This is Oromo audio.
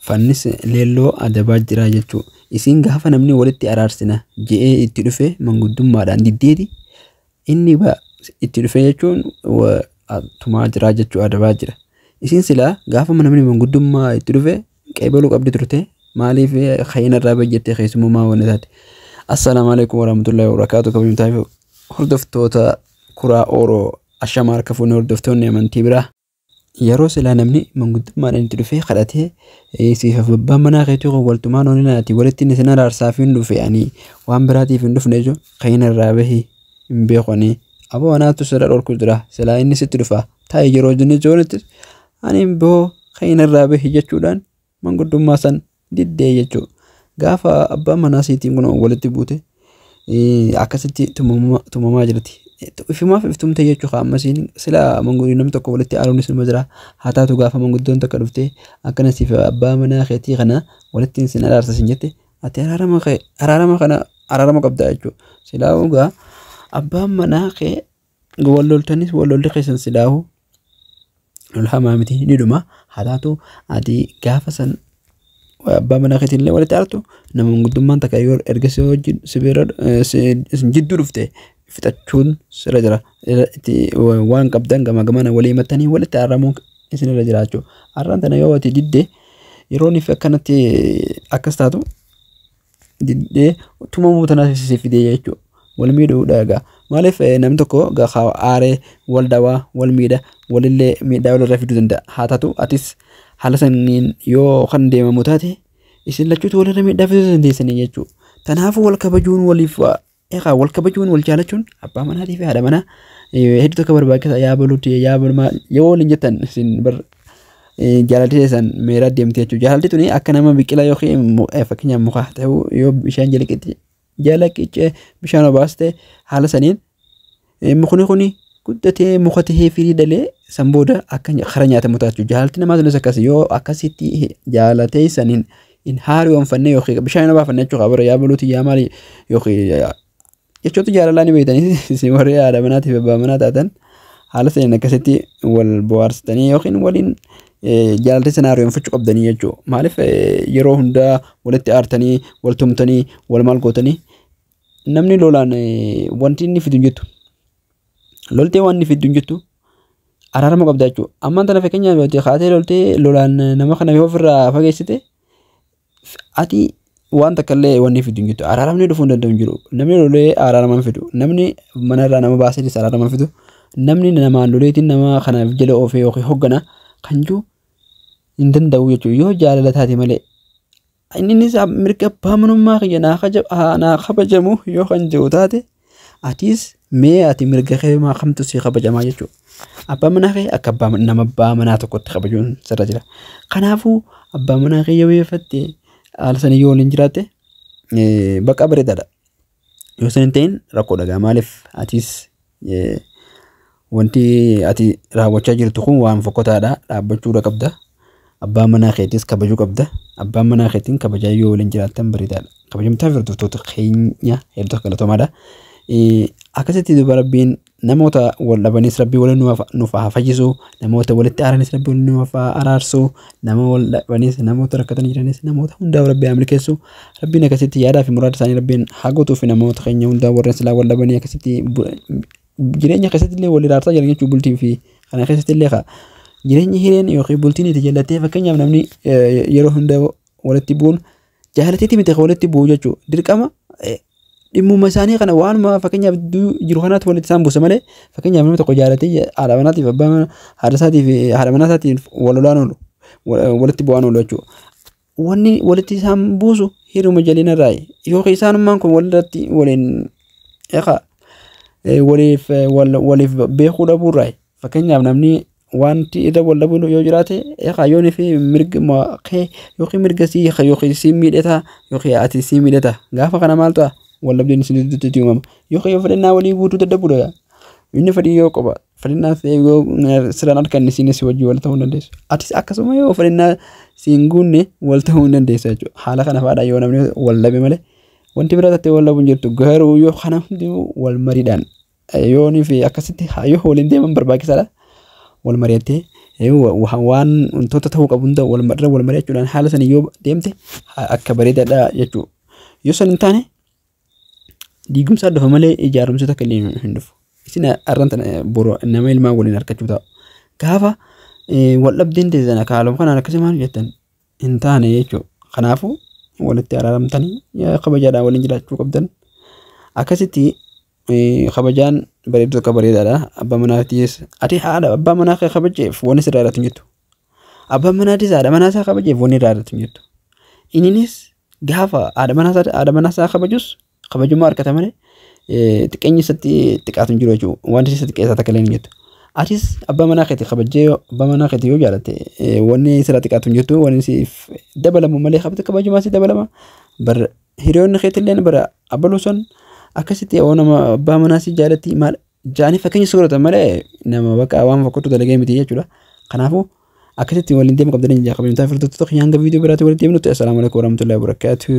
Fannis leelloo adabaa jira jechuudha. Isiin gaafa namni walitti araarsina je'ee itti dhufe manguddummaadhaan diddeeti inni itti dhufe jechuun tumaa jira jechuudha, adabaa jira. Isiin silaa gaafa namni manguddummaa itti dhufe qeebaluu qabdi turte, maaliif khayina irraa bajjattee keessummaa wanni taate. Assalaamu alaikum warahmatullahi wabarakatuh. Kabajamtoota hordoftoota Kuraa Ooroo, ashamaa harka fuunee hordoftoonni amantii biraa. Yeroo silaa namni manguddummaadhaan itti dhufee kadhatee siif abbaan manaa keetii kun waltumaan oninaati walitti inni isin araarsaaf hin dhufe, ani waan biraatiif hin dhufne jechuun khayina irraa bahi hin beekanii. Aboo anaatu sirra dhorku jira, silaa inni sitti dhufa taa'e yeroo jenni joonitti ani boo khayina irraa bahi jechuudhaan manguddummaa san diddee jechuudha. Gaafa abbaan manaa siitiin kun walitti buute akkasitti tumamaa jirti. Ifumaaf iftumte jechuudha. Ammasiin silaa manguddoo namni tokko walitti aaruunis nima jira. Haa taatu gaafa manguddoon takka dhuftee akkana siif abbaa manaa keetii kana walitti isin araarsa sin jette, ati araarama kana araarama qabda jechuudha. Silaa egaa abbaan manaa kee wal loltanis wal lolli keessan silaa'u lola hamaa miti, ni dhuma. Haa taatu ati gaafa san abbaa manaa keetiin illee walitti aartu nama manguddummaan takka yoo erga si wajjin si bira isin jidduu dhufte fixachuun sirra jira. Waan qabdan gama gamana walii himattanii walitti araaramuun isinirra jira jechuudha. Har'aan tana yoo ati didde yeroon ifi akkanatti akkas taatu diddee tumamuu tanaaf si fidee jechuudha. Wal miidhuudha egaa. Maaliif namni tokko aaree wal dawaa wal miidha, walillee miidhaa walirra fiduu danda'a. Haa taatu atis haala saniin yoo kan deemamu taate isin lachuutu walirra miidhaa fiduu dandeessanii jechuudha. Kanaafuu wal kabajuun waliif egaa wal kabajuun wal jaalachuun abbaa manaatii fi haadha manaa hedduu tokko barbaachisaa. Yaa baluuti yaa balumaa yoo waliin jettan isin bar jaalalti keessan meeraa deemte jechuudha. Jaalalti tuni akka nama biqilaa yookiin fakkeenyaaf muka ta'uu yoo bishaan jala qiccee bishaan obaaste haala saniin mukni kuni guddatee muka tahee firii dhalee san booda akka kara nyaatamu ta'a jechuudha. Jaalalti namaa sunis akkas yoo akkasitti jaalatee saniin hin haaromfanne yookiin bishaan hin obaafanne jechuudha. Bara yaa baluuti yaa maali yookiin jechoota jaalalaa ni beektanii isin warri haadha manaatii fi abbaa manaa taatan haala saniin akkasitti wal bohaarsitanii yookiin waliin jaalalti sana haaromfachuu qabdanii jechuudha. Maaliif yeroo hundaa walitti aartanii wal tumtanii wal maal gootanii namni lolaan wanti inni fidu hin jirtu. Loltee waan inni fidu hin jirtu, araarama qabda jechuudha. Ammaan tana fakkeenyaaf kaatee loltee lolaan nama kana yoo ofirraa fageessite ati waan takka illee wanni fidu hin jirtu. Araaramni dhufuu hin danda'u hin jiru. Namni lolee araarama hin fidu. Namni manarraa nama baaseetis araarama hin fidu. Namni namaan loleetiin nama kanaaf jala oofee yookiin hoggana kan jiru hin danda'u jechuudha. Yoo jaalala taate malee. Innis mirga abbaa manummaa kiyya naa kabajamu yoo kan jiru taate atis mee ati mirga kee maa kamtu si kabajamaa jechuudha. Abbaa manaa kee akka abbaa nama abbaa manaa tokkotti kabajuun sirra jira. Kanaafuu abbaa manaa kee yoo beeffatte haala sanii yoo waliin jiraatte bakka bareedaadha. Yoo san hin ta'in rakkoodha gaa, maaliif atis wanti ati raawwachaa jirtu kun waan fokkotaadha, dhaabbachuudha qabda. Abbaa manaa keetis kabajuu qabda. Abbaan manaa keetiin kabajaa yoo waliin jiraattan bareedaadha. Kabajamtoota fi hordoftoota keenya hedduu galatoomaadha. Akkasitti duuba Rabbiin namoota wal dhabanis Rabbii waliin nuuf haa fayyisu. Namoota walitti aaranis Rabbii waliin nuuf haa araarsu. Nama wal dhabanis, namoota rakkatanii jiranis, namoota hundaa Rabbii haa milkeessu. Rabbiin akkasitti yaadaa fi muraada isaanii Rabbiin haa guutuu fi namoota keenya hundaa warreen silaa wal dhabanii akkasitti jireenya keessatti illee wal iraarsaa jiran jechuun bultii fi kana keessatti illee haa jireenyi hireen yookiin bultiin itti jallattee fakkeenyaaf namni yeroo hunda walitti bu'uun jaalateetti miti walitti bu'u jechuudha. Dirqama dhimmuma isaanii kana waanuma fakkeenyaaf jiru kanaatti walitti isaan buusa malee fakkeenyaaf namni tokko jaalatee haadha manaatiif abbaa haadha isaatii fi haadha manaa isaatiin wal lolaan oolu walitti bu'aan oolu jechuudha. Wanni walitti isaan buusu hiruma jalina irraa yookiin isaanummaan kun walirratti waliin eegaa waliif waliif beekuu dhabuu irraa. Fakkeenyaaf namni wanti irra wal dhabuu yoo jiraate eegaa yoonii fi mirga kee yookiin mirga sii yookiin sii miidhata yookiin ati sii miidhata, gaafa kana maal ta'a? Wal dhabdeen isin gidduutti uumama yookiin yoo fedhannaa walii guutuu dadhabuudha. Inni fedhii yoo qoba fedhannaa yoo siraan harkanne isinis wajjin wal ta'uu hin dandeessu. Atis akkasuma yoo fedhannaa siin guunne wal ta'uu hin dandeessu jechuudha. Haala kana fa'aadha yoo namni wal dhabe malee wanti biraa tattee wal dhabu hin jirtu. Garuu yoo kana hundinuu wal mariidhaan yoonii fi akkasitti yoo waliin deeman barbaachisaadha. Wal mari'attee Waan wantoota ta'uu qabu hunda wal irra wal mari'achuudhaan haala sanii yoo deemte akka bareedaadha jechuudha. Yoo san hin taane diigumsaa dhufa malee ijaarumsi takka illee hin dhufu. Isin har'aan tana boru nama ilmaan waliin harkachuu taa'u. Gaafa wal dhabdeen teessan akka haaluma kanaan akkasii maal jettan hin taane jechuudha. Kanaafuu walitti araaramtanii kabajaadhaan waliin jiraachuu qabdan. Akkasitti kabajaan bareedduu akka bareedaadha. Abbaa manaatiis ati haadha abbaa manaa kee kabajeef wanni sirraa irratti hin jirtu. Abbaan manaatis haadha manaa isaa kabajeef wanni irraa irratti hin jirtu. Inninis gaafa haadha manaa isaa kabajus kabajummaa argata malee xiqqeenyi isatti xiqqaatu hin jiru jechuudha. Wanti isa xiqqeessaa takka illee hin jirtu. Atis abbaa manaa keetii kabajjee abbaa manaa keetii yoo jaalatte wanni sirraa xiqqaatu hin jirtu, wanni siif dabalamu malee kabajummaa si dabalama. Bar hiriyoonni keetillee bara abbaluu sun akkasitti yoo nama abbaa manaa si jaalatti maal jaanii fakkeenya si godhatan malee nama bakka waan fokkottu dalagee miti jechuudha. Kanaafuu akkasitti waliin deemuu qabdanii jaa kabajamtoota hordoftoota hanga viidiyoo biraatti walitti deemnutti, assalaamu alaikum warahmatullahi wabarakatuh.